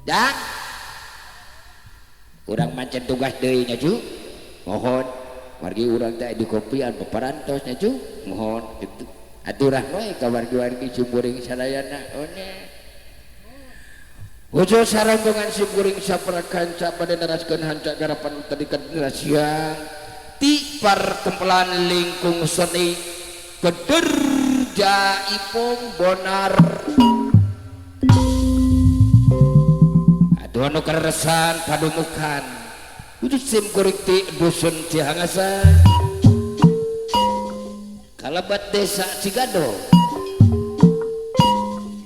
Jang urang mancen tugas deui nya cu mohon wargi urang teh di kopian parantos nya cu mohon kitu aturah we ka wargi-wargi simkuring sadayana one khusus sarombongan simkuring saprakanca bade neraskeun hanca garapan tadi siang ti parkempelan lingkung seni Kederja Ipung Bonar atuh anu kareresan padumukan khusus simkuring ti dusun Cihangasan kalebat desa Cigado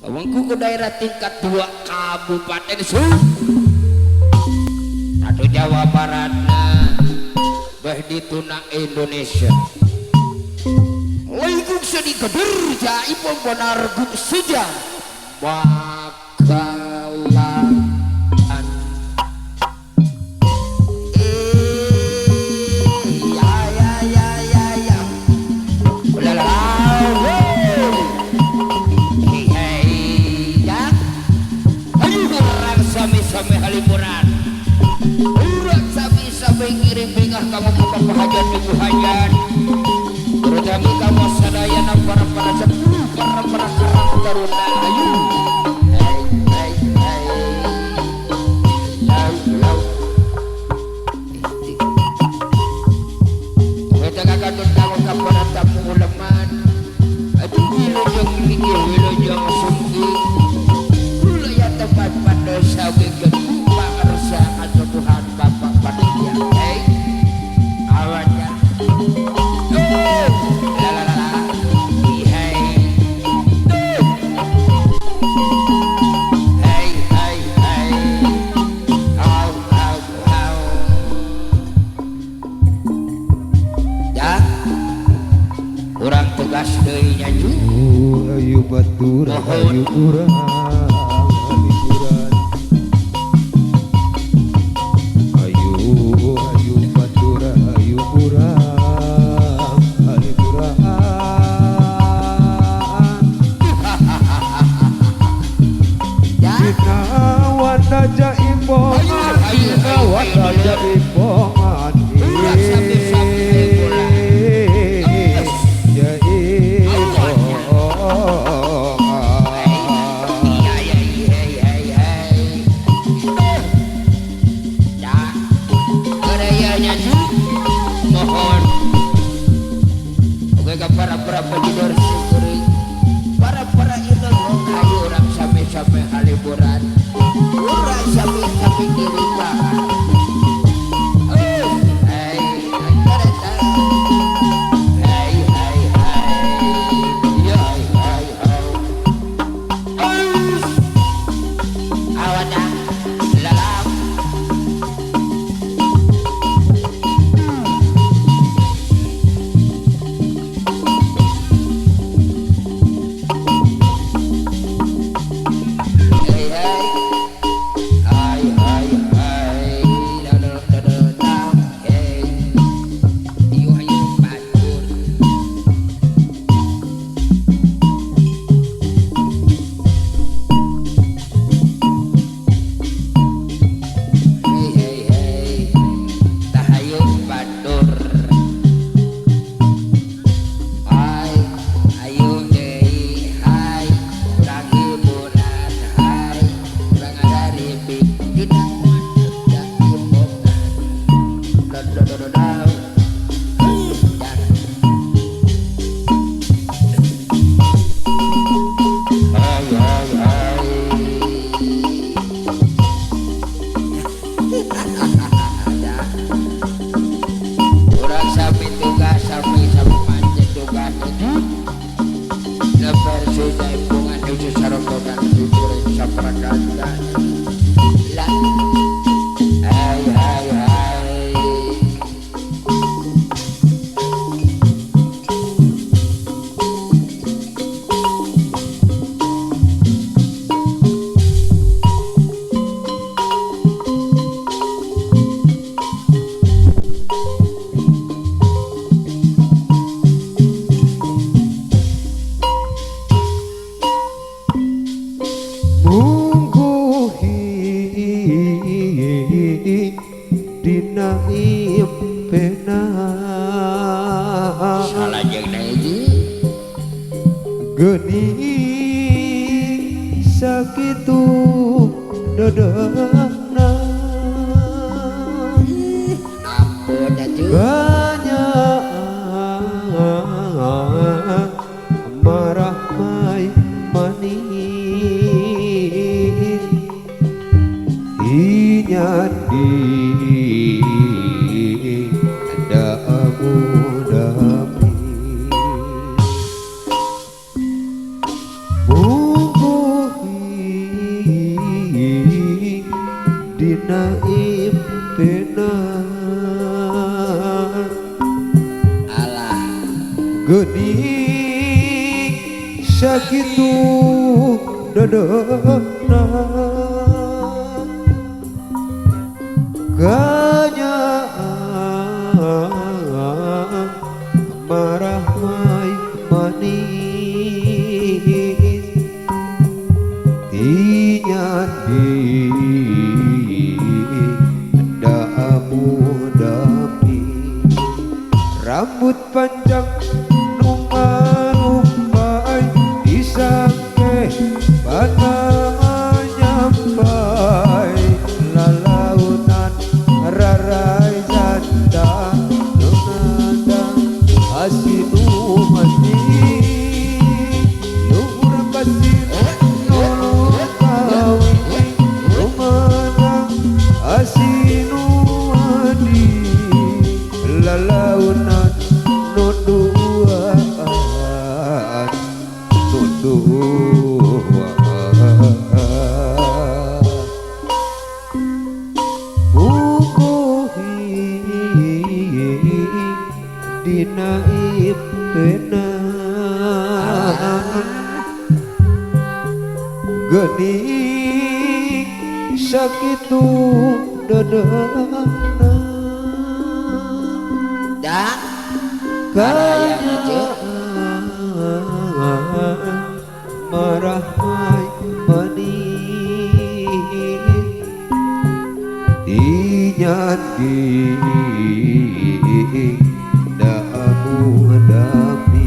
kawengku ke daerah tingkat 2 Kabupaten Sumedang atau Jawa Baratna beh dituna Indonesia lingkung seni Kederja Ipung Bonar Gung Seja bakalan ya ya ya ya ya sami-sami halimuran urang sami-sami ngiring bingah kamu buka pahajan minggu hajan terutama kamu sadayana para-para sepuh para-para karang taruna ayu hey hey hey lau lau kita kakatun kamu kapara tamu uleman aduh wilujeng mikir wilujeng sungki ya tempat pada sawi kedua rasa Tuhan Bapak Panitia hei awalnya la la la hei hei hei hei au au au ya urang tugas deui nya cu ayu batur ayu urang Lah. dodona. Ampun atuh. Banyak marah mai manis inyan di damu dami mungguhi dina imtenan Alah geuning sakitu dodona kanyaan marah mai manis tinyan di damu dami rambut panjang nu marumpai disangke panama nyampai lalaunan rarai janda nu nandang asinu mati luhur pasir nulu kawin rumana asinu adi lalaunan nu duaan nu duaan bukuhi dina imtenan geuning sakitu dodona dah Arayang aja. marah mai manis tinyan di damu dami.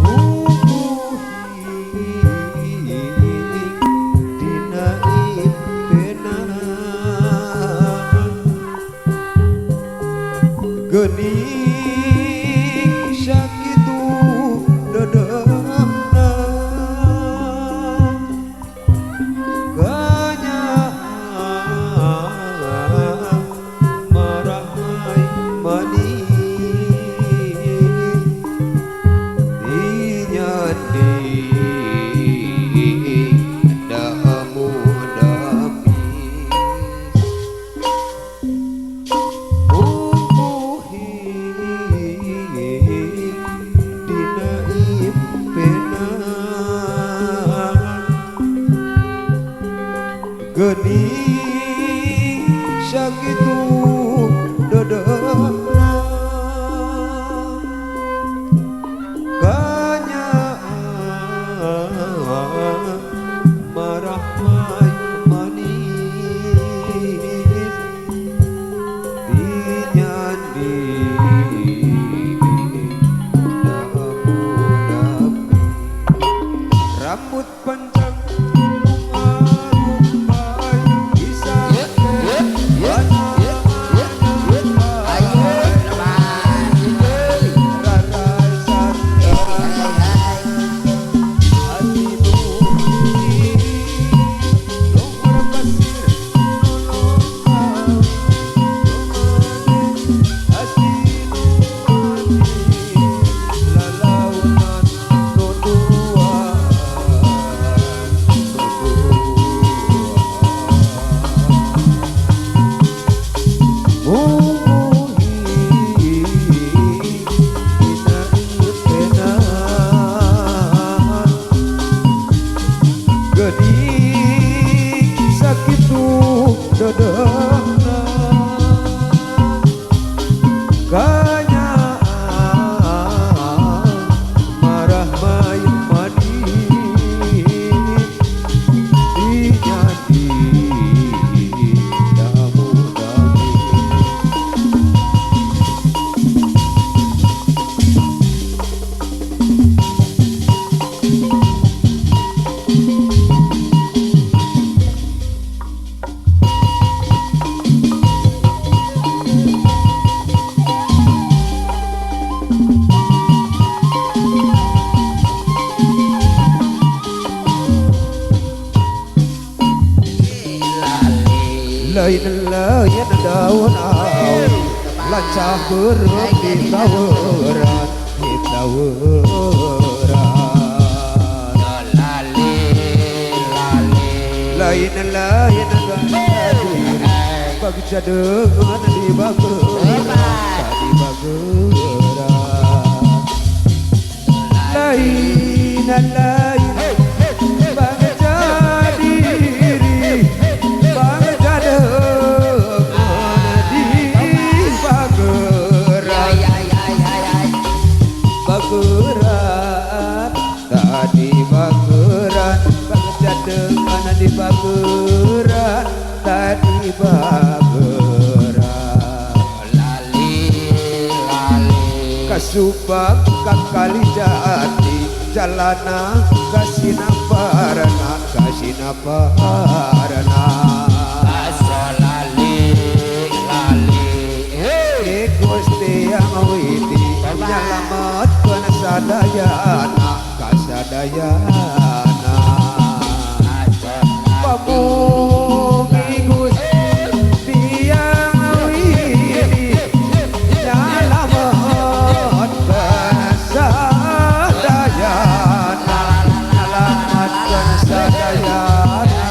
Bukuhi Lain-lain daun awi lancah beureum di taweran di taweran. Lali lali Lain-lain daun bagja dengan di bageran di bageran. Lain-lain bagja diri bagja dengan di bageran bageran tadi bageran bagja dengan di bageran tadi bageran. Lali lali Kasubag ka Kalijati jalana kasinaparana kasinaparana. Asa lali lali Eh Gusti yang widi nyalametkeun sadayana kasadayana. Asa Pamugi Gusti yang widi nyalametkeun sadayana nyalametkeun sadayana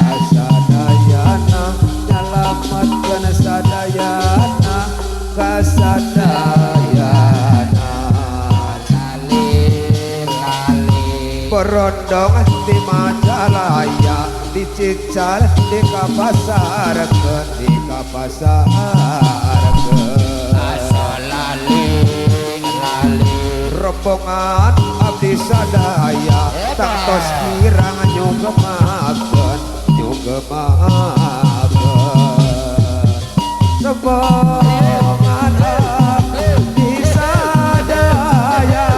kasadayana nyalametkeun sadayana kasadayana. Lali lali Berondong di Majalaya dicical di kapasarkeun di kapasarkeun. Asa lali lali Rombongan abdi sadaya tangtos kirang nyugemakeun nyugemakeun. Rombongan abdi sadaya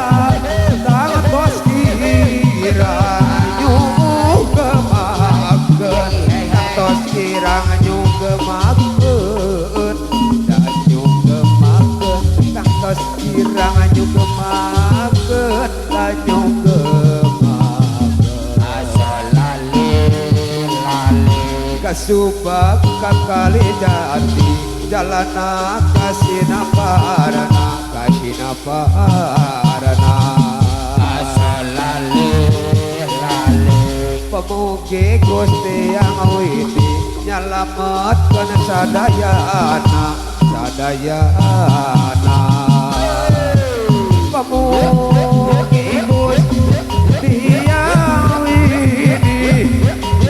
tangtos kirang nyugemakeun tangtos kirang nyugemakeun dan nyugemakeun tangtos kirang nyugemakeun dan nyugemakeun. Asa lali lali Kasubag ka Kalijati jalana kasinaparana kasinaparana. Asa lali lali Pamugi Gusti yang widi nyalametkeun sadayana sadayana. Pamugi Gusti yang widi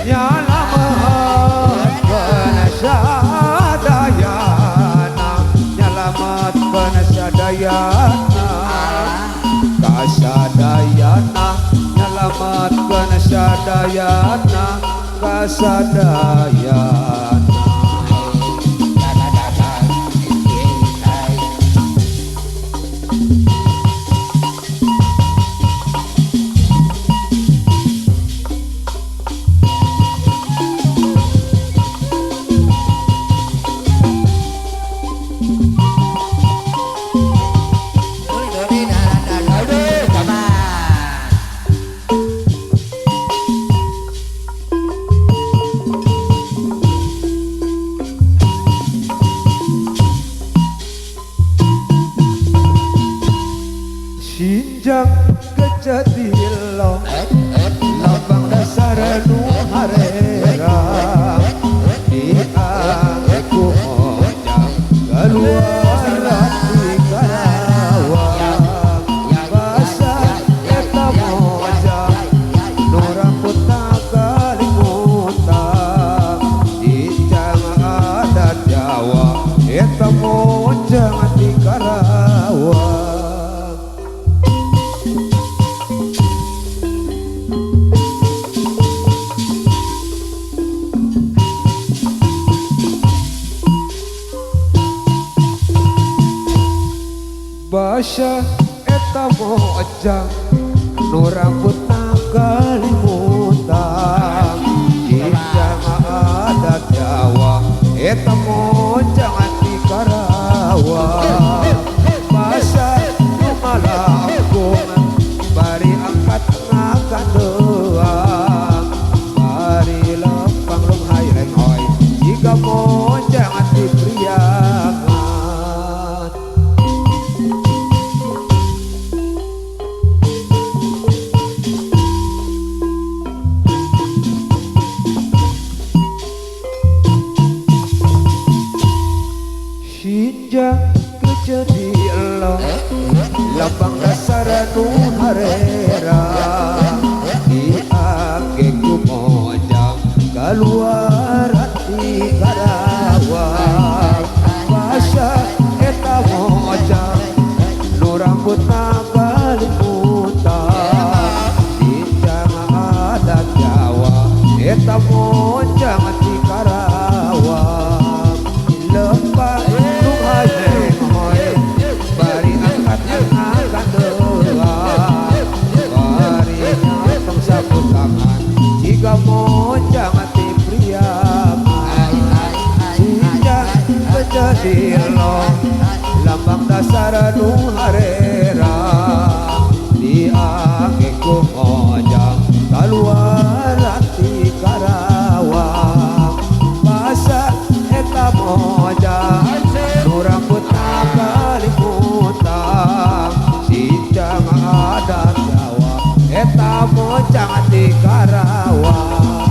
nyalametkeun sadayana nyalametkeun sadayana kasadayana nyalametkeun sadayana kasadayana. Sinjang kejatilong lambang dasar nu harera di aku mojang keluaran di Karawang basa eta mojang nu rambutna kalimutan dicang adat Jawa eta mojang di Karawang. Basah eta mojang nu rambutna kalimutan dicang adat Jawa eta mojang di Karawang basah nu malangkung bari angkat ngakandeang bari lempang lunghay lenghoi Lambang dasar nu harera diangge ku mojang kaluar ti Karawang. Basa eta mojang nu rambutna balimutan cincang adat Jawa eta mojang ti Karawang. Lembang nu hayeng hoy bari angkat angkat doa bari nyotong sapu tangan jiga mojang ti priaman. Cincang bejadilo lambang dasar nu harera diangge ku mojang kaluar ti Karawang. Basa eta mojang nu rambutna kalimutan cincang adat Jawa eta mojang ti Karawang.